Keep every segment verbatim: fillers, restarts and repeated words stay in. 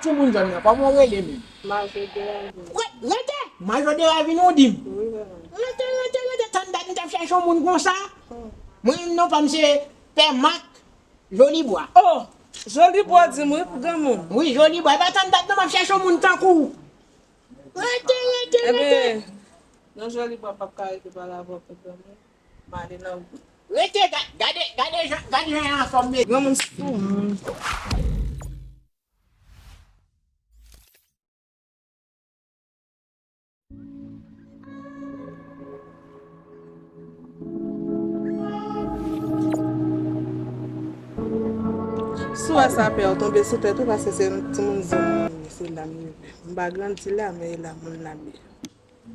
Timoun zòn nan, kòman w rele menm? Majo de Ravin. Re-, rete! Majo de Ravin, ou di m? Wi, vrèman. Rete, rete, rete, tann dat m t ap chèche yon moun konsa. Hmm. Mwen menm non pa m se Pè Mak Jolibwa. Oh! Jolibwa di m wi pou granmoun. Wi, Jolibwa. E pa tann dat non m ap chèche yon moun tankou w. Rete, rete, rete. Ebyen, non Jolibwa p ap ka rete pale avè w pou granmoun. M ale nan wout. Rete, ga-, gade, gade jan, gade jan y anfòm, mesye. Granmoun sou moun. Si w wè sa pè w tonbe sou tèt ou, paske se timoun zòn mwen, se la m rive. M pa grandi la, men e la moun la m ye.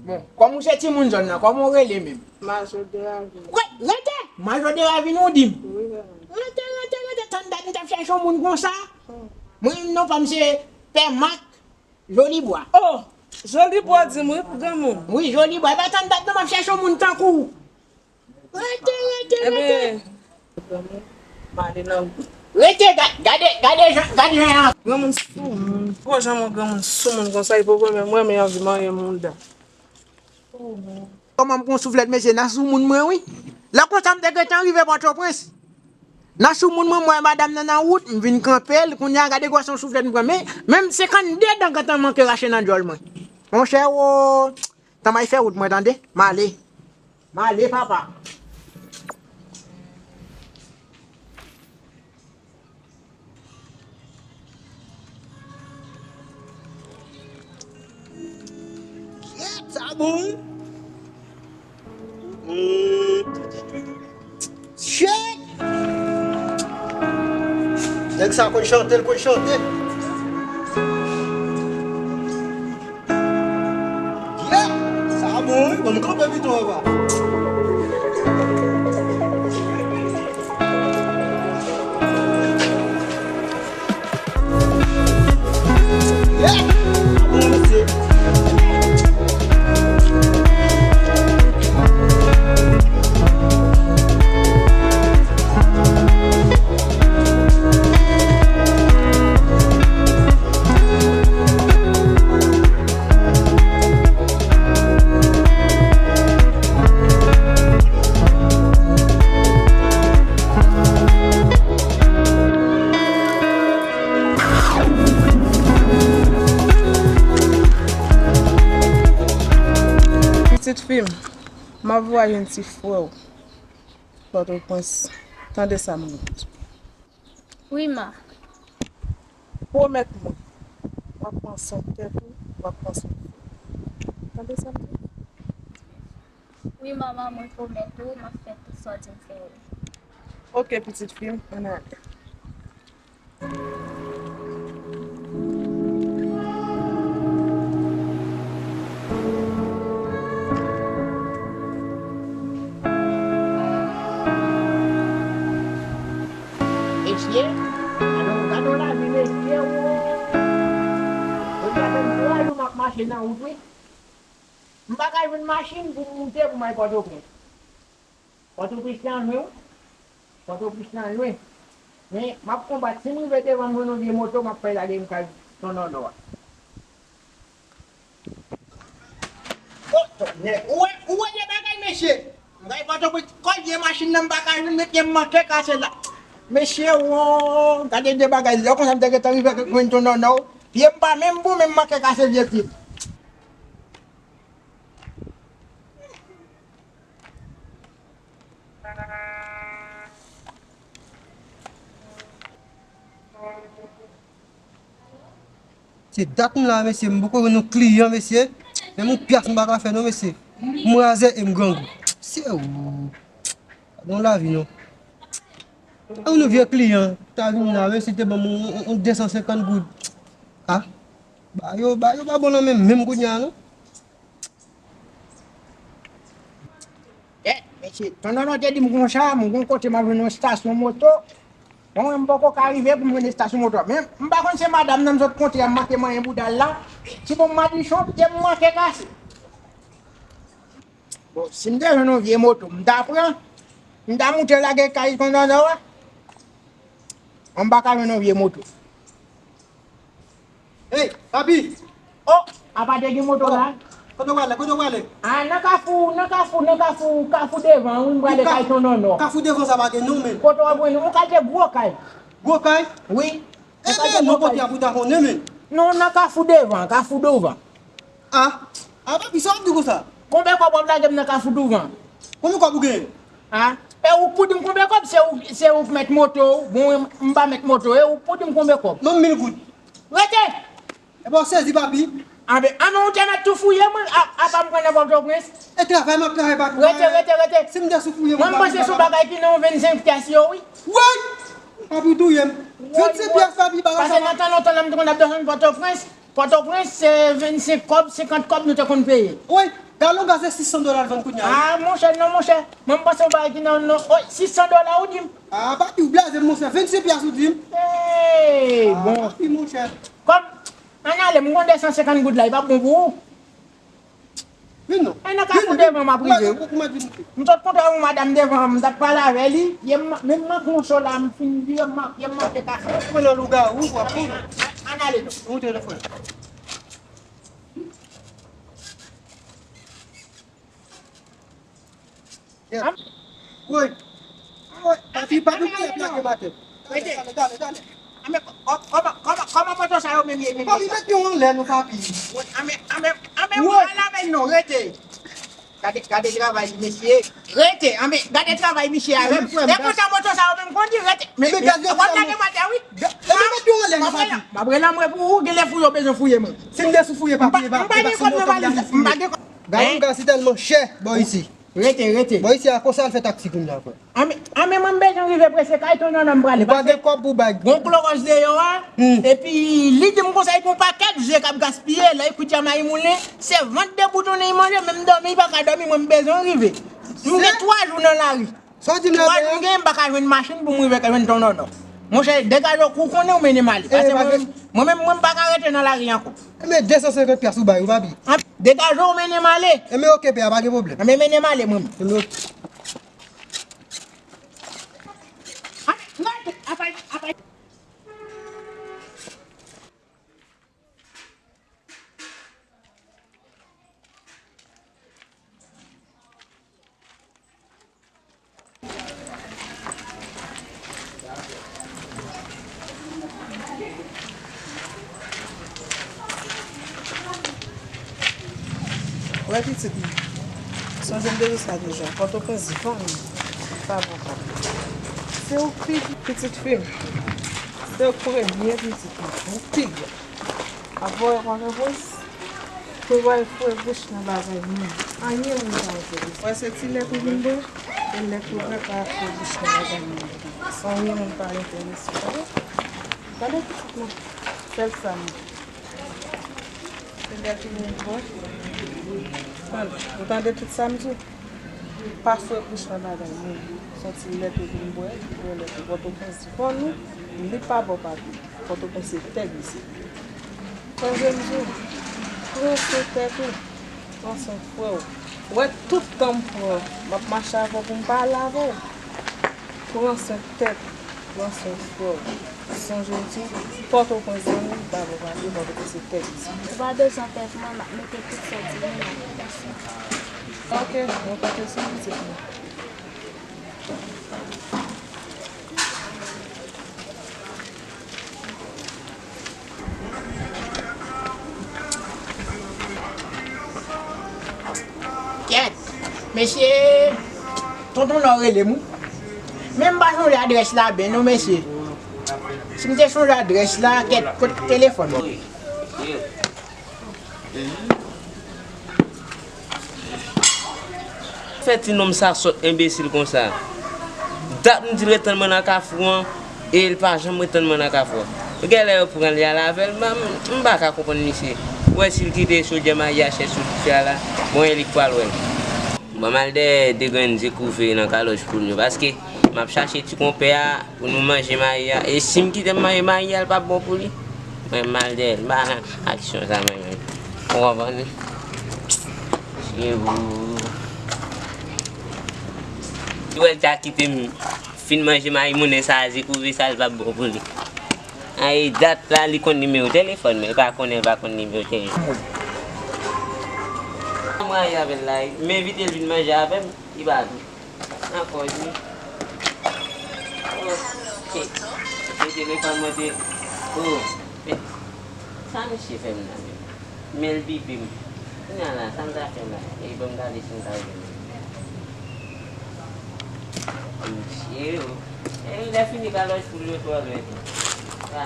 Bon, kòm ou se timoun zòn nan, kòman w rele menm? Majo de Ravin. Re-, rete! Majo de Ravin, ou di m? Wi, vrèman. Rete, rete, rete, tann dat m t ap chèche yon moun konsa. Hmm. Mwen menm non pa m se Pè Mak Jolibwa. Oh! Jolibwa di m wi pou granmoun. Wi, Jolibwa. E pa tann dat non m ap chèche yon moun tankou w. Rete, rete, rete. Ebyen, m ale nan wout. Rete, ga-, gade, gade jan, gade jan y anfòm. Granmoun sou moun. Gwo jan yon granmoun sou moun konsa, li poko menm renmen anvi marye mouda. Kòman m pran souflèt, mesye, nan sou moun mwen, wi. Lè konsa, m te gentan rive Pòtoprens. Nan sou moun mwen, m wè madanm nan nan wout, m vin kanpe l. Kounye a, gade gwòsè yon souflèt m pran. Men, menm senkannde dan gentan manke rache nan djòl mwen. Monchè, wo, tan m al fè wout mwen, tande. M ale. M ale, papa. Kyèt, sa bon wi. Hmm. Shit! Nèg sa konn chante, l konn chante. Yeah! Sa bon wi, ban m kanpe pito anba. Yeah! Sa bon mesye. Pitit fi m, m ap voye jwenn ti frè w Pòtoprens. Tande sa m di w. Wi, ma. Pwomèt mwen, w ap pran swen tèt ou, w ap pran swen fi w. Tande sa m di w? Wi, manman, mwen pwomèt ou, m ap fè tout sa w di m fè yo. Oke, pitit fi m, ann ale. Mesye, gade yon, gade yon lavi, mesye, wo. Jodi a fè m twa jou m ap mache nan wout, wi. M pa ka jwenn machin pou m moute pou m al Pòtoprens. Pòtoprens lan lwen, wi. Pòtoprens lan lwen. Men, m ap konbat. Si m rive devan, m jwenn yon vye moto, m ap fè l ale m kay Ton Nònò a. O, tonnè. Ou wè, ou wè de bagay, mesye. M kay Pòtoprens, kòl vye machin nan, m pa ka jwenn, men pye m manke kase la. Mesye, wo, gade de bagay. Lè konsa, m te gentan rive jwenn Ton Nònò. Pye m pa menm bon, men m manke kase vye pye. Se dat m la, mesye, m poko jwenn yon kliyan, mesye. Menm yon pyas m pa ka fè non, mesye. M raze e m grangou. Mesye, o. Pa gen lavi non. A yon vye kliyan ta vin la, mesye te ban m yon, yon, yon de san senkant goud. A, ba yo, ba yo pa bon nan men m menm kounye a non. Eh, mesye, Ton Nònò te di m konsa, m gon kote m ap jwenn yon estasyon moto. Bon, mwen, m poko ka rive pou m jwenn estasyon moto. Men, m pa konn se madanm nan m sot kontre a, m manke manyen bouda l la. Si bon madichon, pye m manke kase. Bon, si m te jwenn yon vye moto, m ta pran, m ta moute lage kay Ton Nònò a. Bon, m pa ka jwenn yon vye moto. Papi! Oh, apa te gen moto la? Kote w prale? Kote w prale? Ah, nan kafou, nan kafou, nan kafou, kafou devan, wi, m prale kay Ton Nònò. Kafou devan sa pa gen non, men. Kote w ap jwenn yon kalite gwo kay. Gwo kay? Wi. Yon kalite gwo kay. Ebyen, non, kote a pou ta konnen, men. Non, nan kafou devan, kafou devan. Ah, ah, papi, sa w ap di konsa? Konbyen kòb w ap lage m nan kafou devan? Konbyen kòb ou genyen? Ah, e ou k pou di m konbyen kòb, se ou, se ou k mèt moto, bon, m pa mèt moto, e ou k pou di m konbyen kòb? Ban m mil goud. Rete! Epa w sezi, papi. Anben, anben, ou te mèt tou fouye mwen, a, apa m pran nan Pòtoprens. E travay m ap travay, papi. Rete, rete, rete. Si m te sou fouye mwen, papi. Mwen, m panse se yon bagay ki nan yon vennsenk pyès yo, wi. Woy! Papi touye m. Vennsenk pyès, papi, bagay sa. Pase nan tan lontan la, m te konn ap desann Pòtoprens. Pòtoprens, se vennsenk kòb, senkant kòb nou te konn peye. Woy, galon gaz se sis san dola l vann kounye a, wi. Ah, monchè, non, monchè. Mwen, m panse yon bagay ki nan, nan, woy, sis san dola ou di m. Ah, papi, ou blaze m, monchè. Vennsenk pyès ou di m. Hey, bon. Ah, papi, monchè. Kòm Ann ale, m gon de san senkant goud la, li p ap bon pou ou? Vin non. E nan kafou devan m ap rive. M sot kontre yon madanm devan, m t ap pale avè li, e m, menm m ap yon cho la, m fin vire, m ap, e m ap dekase. Ou nan lougawou, w ap pran. Ann ale non. Ou te nan frè. Yeah. Woy. Woy. Papi, papi, m ap lage maten. Dale, dale, dale, dale. Anben, kò-, kò-, kòman, kòman, kòman moto sa yo menm ye, menm? Papi, met yo anlè non, papi. Woy, anben, anben, anben, woy, pa la menm non, rete. Gade, gade travay li, mesye. Rete, anben, gade travay misye a menm. E konsa moto sa yo menm kondi, rete. Men, men, w ap lage maten, wi. Anben, met yo anlè non, papi. M ap rele anmwe pou ou, genlè fouye w bezwen fouye mwen. Si m te sou fouye, papi, e pa, e pa sou moto m t ap fouye. M pa gen kòb. Galon gaz si tèlman chè bò isi. Rete, rete. Bò isi a konsa al fè taksi kounye a, frè. Anben, anben, mwen m bezwen rive prese kay Ton Nònò m prale. Ou pa gen kòb pou bay. Gon klowòs deyò a, epi li di m konsa, li gon pakèt je k ap gaspiye, lè li kwit janm ay moulen, se vant deboutonnen li manje, menm dòmi li pa ka dòmi, mwen m bezwen rive. M gen twa jou nan lari. Sa w di m la, twa jou m genyen, m pa ka jwenn machin pou m rive jwenn Ton Nònò. Monchè, degaje w, kou konnen ou mennen m ale. Pase mwen menm, mwen menm, mwen m pa ka rete nan lari ankò. Ebyen, de san senkant pyès ou bay, ou pa bliye. Degaje w, mennen m ale. Ebyen, oke, pè a, pa gen pwoblèm. Ebyen, mennen m ale, mwen menm. Ebyen, oke. Wè pitit mwen, sonje m te di w sa deja, Pòtoprens vann, pa bon pa. Se ou k pi, pitit fi m, se ou k premye pitit mwen, ou pi gran. Ap voye Pòtoprens, pou w al foure bouch nan bagay moun. Anyen moun pa enterese. Wè se ti lèt ou vin bwè, e lèt ou bwè pa foure bouch nan bagay moun. Anyen moun pa enterese. Gade, gade pitit mwen, sèl sa m di. Se lèt ou vin bwè. Tande, ou tande tout sa m di w? Pa foure bouch nan bagay moun. Se yon ti lèt ou vin bwè, ou bwè lèt ou. Pòtoprens vann ou, li pa ba w papye. Pòtoprens se tèg isit. Sonje m di w, pran swen tèt ou, pran swen frè w. Wè tout tan m pran, m ap mache avè w pou m pale avè w. Pran swen tèt ou, pran swen frè w. Sonje m di w, Pòtoprens vann ou, li pa ba w papye, Pòtoprens se tèg isit. Ou pa bezwen pè pou mwen, m ap mete tout sa w di m nan. Oke, mwen konte sou ou, pitit mwen. Kèt! Mesye, Tonton Nò rele m, wi. Men m pa sonje adrès la byen non, mesye. Si m te sonje adrès la, kèt, kot telefòn mwen? Fè ti nonm sa sòt enbesil konsa. Dat m di l ret tann mwen nan kafou an, e l pa janm ret tann mwen nan kafou an. Ou genlè yo pran li al avè l, m, m pa ka konprann misye. Ou wè si l kite chodyè mayi a chèche sou dife a la, bon, e li k pral wè l. Bon, m al dèyè de grenn ze kouve nan kalòj poul yo, paske m ap chache ti konpè a pou nou manje mayi a. E si m kite m manje mayi a, l p ap bon pou li. Mwen, m al dèyè l, m pa nan aksyon sa mwen menm. Ou konprann li? Chevou. Ou wè l ta kite m fin manje mayi mounen sa a, ze kouve sa, l p ap bon pou li. Ay, dat la, li konn nimewo telefòn mwen, li pa konnen, li pa konn nimewo telefòn. Mwen ale avè l la, m envite l vin manje avè m, li pa vin. Ankò, wi. Oh, ok. Se telefòn mwen te. Oh, men, sa misye fè m la menm? Men l bipe m. Kounye a la, sa m ta fè la? E ban m gade si m ka jwenn li. Misye, oh. E lè fini kalòj poul yo twò lwen tou. Sa.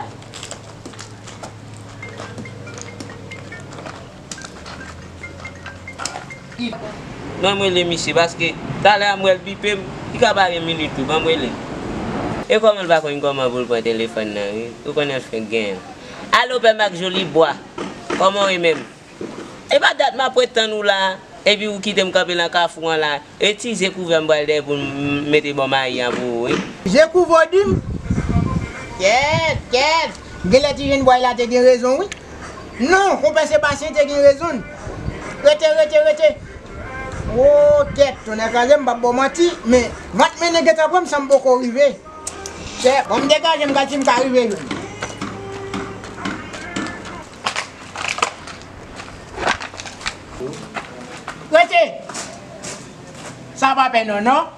Ban m rele misye, paske talè a m wè l bipe m, li ka pa gen minit tou, ban m rele l. E kòman l pa konn kòman pou l pran telefòn nan, wi? Ou konnen l fenk genyen. Alo, Pè Mak Jolibwa, kòman w ye menm? E pa dat m ap ret tann ou la, epi ou kite m kanpe nan kafou an la. E ti je kouvè m pral dèyè pou m mete bò mayi an pou ou, wi. Je kouvè w di m? Kèt, kèt! Genlè ti jennbwa la te gen rezon, wi. Non, konpè Sebastyen te gen rezon. Rete, rete, rete. O, kèt, tonnè kraze m, m p ap ba w manti, men vant mennen gentan pran m san m poko rive. Chè, bon, m degaje m gad si m ka rive jwenn. Rete! Sa pa pè non, non.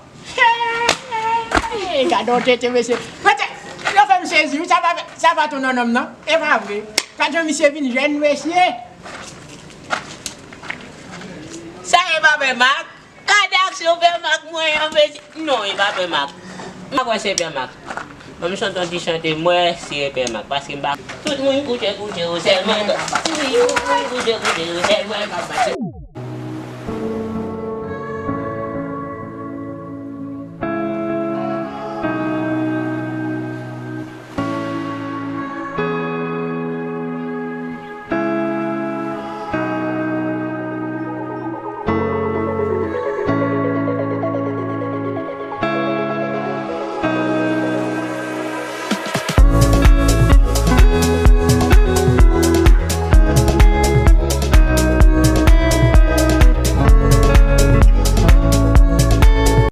Hey, gade yon tete, mesye. Rete! Yo fè m sezi, wi. Sa pa, sa pa tou non, non, non. E pa vre. Gade yon misye vin jèn, mesye. Sa e pa pè Mak? Gade aksyon pè Mak mwen an, mesye. Non, e pa pè Mak. M pa kwè se pè Mak. Ban m chante yon ti chante, m wè si e pè Mak, paske m pa. Tout moun kouche, kouche, yo sèl mwen k ap pase. Tout moun kouche, kouche, yo sèl mwen k ap pase.